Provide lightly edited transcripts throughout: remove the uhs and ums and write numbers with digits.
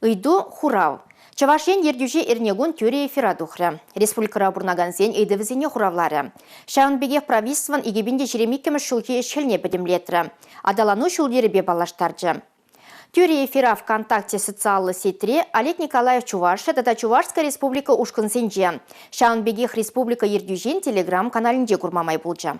Ыйту, хурав. Чӑваш Ен ертӳҫи эрнекун тӳрӗ эфира тухрӗ. Республикӑра пурӑнакансен ыйтӑвӗсене хуравларӗ. Ҫавӑн пекех правительствӑн 2022 ҫулхи ӗҫ-хӗлне пӗтӗмлетрӗ. Аталану ҫул-йӗрӗпе паллаштарчӗ. Тӳрӗ эфира ВКонтакте социаллӑ сетьре Олег Николаев Чувашия тата Чувашская Республика ушкӑнсенче, ҫавӑн пекех республика ертӳҫин телеграм-каналӗнче курма май пулчӗ.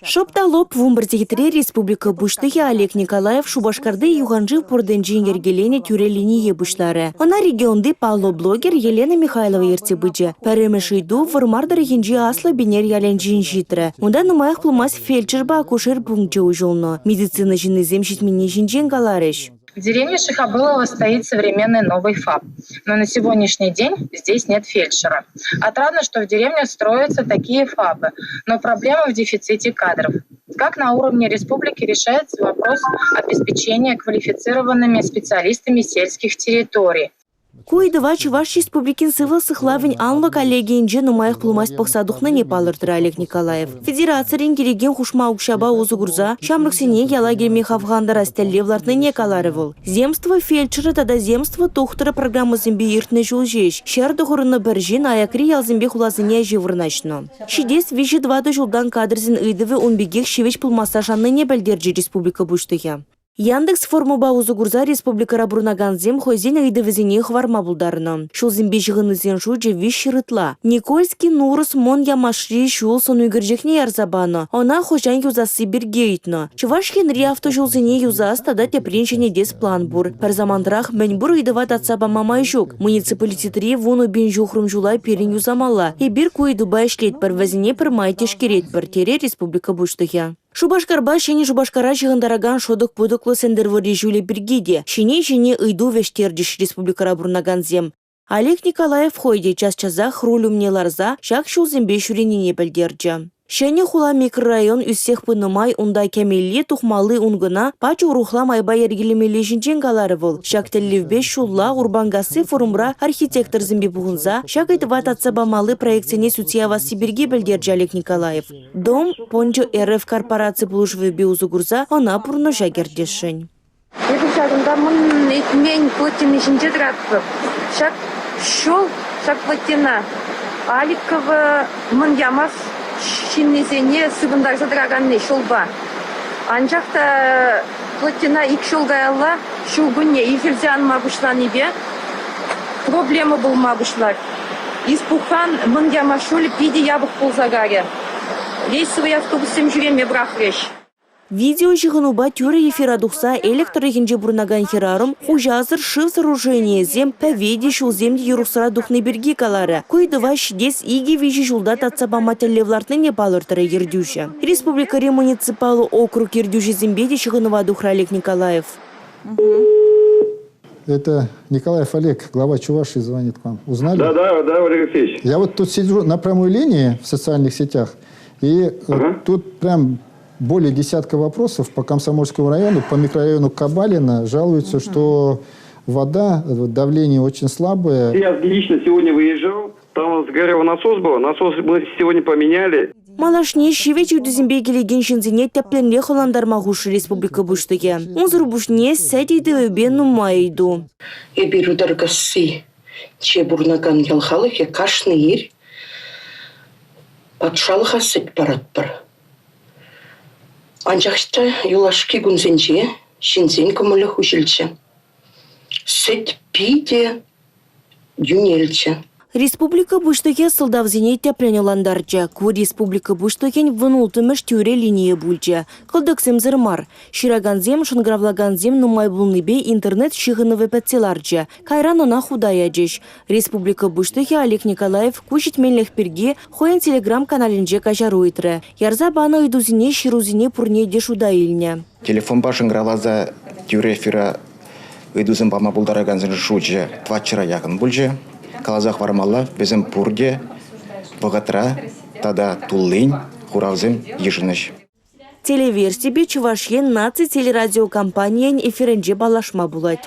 Шӑп та лӑп 11 сехетре республика Пуҫлӑхӗ Олег Николаев Шупашкарти юханшыв портӗнчен йӗркеленӗ тӳрӗ линие пуҫларӗ. Ӑна регионти паллӑ блогер Елена Михайлова ертсе пычӗ. Пӗрремӗш ыйту Вӑрмар тӑрӑхӗнчи Аслӑ Пинер ялӗнчен ҫитрӗ. Унта нумаях пулмасть фельдшерпа акушер пункчӗ уҫӑлнӑ. Медицина ҫыннисем ҫитменни ҫинчен каларӗҫ. В деревне Шихобылово стоит современный новый ФАП, но на сегодняшний день здесь нет фельдшера. Отрадно, что в деревне строятся такие ФАПы, но проблема в дефиците кадров. Как на уровне республики решается вопрос обеспечения квалифицированными специалистами сельских территорий? Ку ыйтӑва Чӑваш Республикин сывлӑх сыхлавӗн анлӑ коллегийӗнче нумаях пулмасть пӑхса тухнине палӑртрӗ Олег Николаев. Федерацирен килекен хушма укҫапа усӑ курса ҫамрӑксене яла килме хавхалантарас тӗллев лартнине каларӗ вӑл. Земство фельдшерӗ тата Земство тухтӑрӗ программӑсемпе иртнӗ ҫул ҫеҫ 191 ҫын аякри ялсемпе хуласене ӗҫе вырнаҫнӑ. Ҫитес виҫӗ-тӑватӑ ҫултан кадрсен ыйтӑвӗ ун пекех ҫивӗч пулмасса шаннине пӗлтерчӗ республика Пуҫлӑхӗ. Яндекс формӑпа усӑ курса республикӑра пурӑнакансем хӑйсен ыйтӑвӗсене хӑварма пултарнӑ. Ҫулсемпе ҫыхӑннисен шучӗ 300 ытла. Никольски Нурӑс Мӑн Ямашри ҫул сӑн ӳкерчӗкне ярса панӑ. Ӑна хӑҫан юсасси пирки ыйтнӑ. Чӑваш Енри автоҫулсене юсас тата тӗпрен ҫӗнетес план пур. Пӗр самантрах мӗнпур ыйтӑва татса пама май ҫук. Муниципалитетри 10 000 ҫухрӑм ҫула пирӗн юсамалла. Эпир ку ыйтупа ӗҫлетпӗр, вӗсене пӗрмай тишкеретпӗр, терӗ республика Пуҫлӑхӗ. Шупашкарпа Ҫӗнӗ Шупашкара ҫыхӑнтаракан шӑтӑк-путӑклӑ Сӗнтӗрвӑрри ҫулӗ пирки те ҫине-ҫине ыйту вӗҫтерчӗҫ республикӑра пурӑнакансем. Олег Николаев хӑй те час-часах руль умне ларса ҫак ҫулсемпе ҫӳренине пӗлтерчӗ. Ҫӗнӗ хула микрорайон ӳссех пынӑ май унта кӗмелли, тухмалли ункӑна пач урӑхла майпа йӗркелемелли ҫинчен каларӗ вӑл. Ҫак тӗллевпе ҫулла Урпанкасси форумра архитекторсемпе пухӑнса ҫак ыйтӑва татса памалли проектсене сӳтсе явасси пирки пӗлтерчӗ Олег Николаев. Дом Пончо РФ корпораци пулӑшӑвӗпе усӑ курса ӑна пурнӑҫа кӗртесшӗн. Эпир ҫакӑнта мӑн Этмен плотини ҫинче тӑратпӑр. Ҫак ҫул, ҫак плотина Аликова Мӑн Ямаш ҫыннисене сыпӑнтарса тӑраканни ҫулпа. Анчах та плотина ик ҫул каялла ҫуркунне ишӗлсе анма пуҫланипе проблема пулма пуҫлать. Испухан Мӑн Ямаш ҫулӗ питӗ япӑх пулса кайрӗ. Рейсовый автобуссем ҫӳреме пӑрахрӗҫ. Видеоҫыхӑнупа тӳрӗ эфира тухса Элӗк тӑрӑхӗнче пурӑнакан хӗрарӑм хуҫасӑр шыв сооруженийӗсем, пӗве те, ҫулсем те юрӑхсӑра тухни пирки каларӗ. Ку ыйтӑва ҫитес икӗ-виҫӗ ҫулта татса пама тӗллев лартнине палӑртрӗ ертӳҫӗ. Республикӑри муниципаллӑ округ ертӳҫисемпе те ҫыхӑнӑва тухрӗ Олег Николаев. Это Николаев Олег, глава Чувашии, звонит к вам. Узнали? Да, да, да, Олег Алексеевич. Я вот тут сижу на прямой линии в социальных сетях, и тут прям более десятка вопросов по Комсомольскому району, по микрорайону Кабалина жалуются, что вода, давление очень слабое. Я лично сегодня выезжал, там сгорел насос был, насос мы сегодня поменяли. Малашне ҫивӗч ыйтусемпе килекен ҫынсене тӗплӗнрех ӑнлантарма хушрӗ республика Пуҫлӑхӗ. Унсӑр пуҫне сӗт ыйтӑвӗпе нумай ыйту. Эпир Утаркасси че пурӑнакан ял халӑхӗ кашни ир патшалӑха сӗт паратпӑр. Анчах та юлашки кунсенче ҫынсен кӑмӑлӗ хуҫӑлчӗ. Сӗт питӗ йӳнелчӗ. Республика Пуҫлӑхӗ сӑлтавсене тӗплӗн ӑнлантарчӗ. Ку республика Пуҫлӑхӗн 16-мӗш тӳрӗ линийӗ пулчӗ. Кӑлтӑксемсӗр мар. Ҫыракансем, шӑнкӑравлакансем нумай пулнипе интернет ҫыхӑнӑвӗ пӗтсе ларчӗ. Кайран ӑна хута ячӗҫ. Республика Пуҫлӑхӗ Олег Николаев ку ҫитменлӗх пирки хӑйӗн телеграм-каналӗнче каҫару ыйтрӗ. Ярса панӑ ыйтусене, ҫырусене пурне те шута илнӗ. Телефонпа шӑнкӑравласа тӳрӗ эфира ыйтусем пама пултаракансен шучӗ тӑватҫӑра яхӑн пулчӗ. Каласа хӑвармалла, вӗсем пурте вӑхӑтра тата туллин хуравсем йышӑнӗҫ. Телеверсипе Чӑваш Ен наци телерадиокомпанийӗн эфирӗнче паллашма пулать.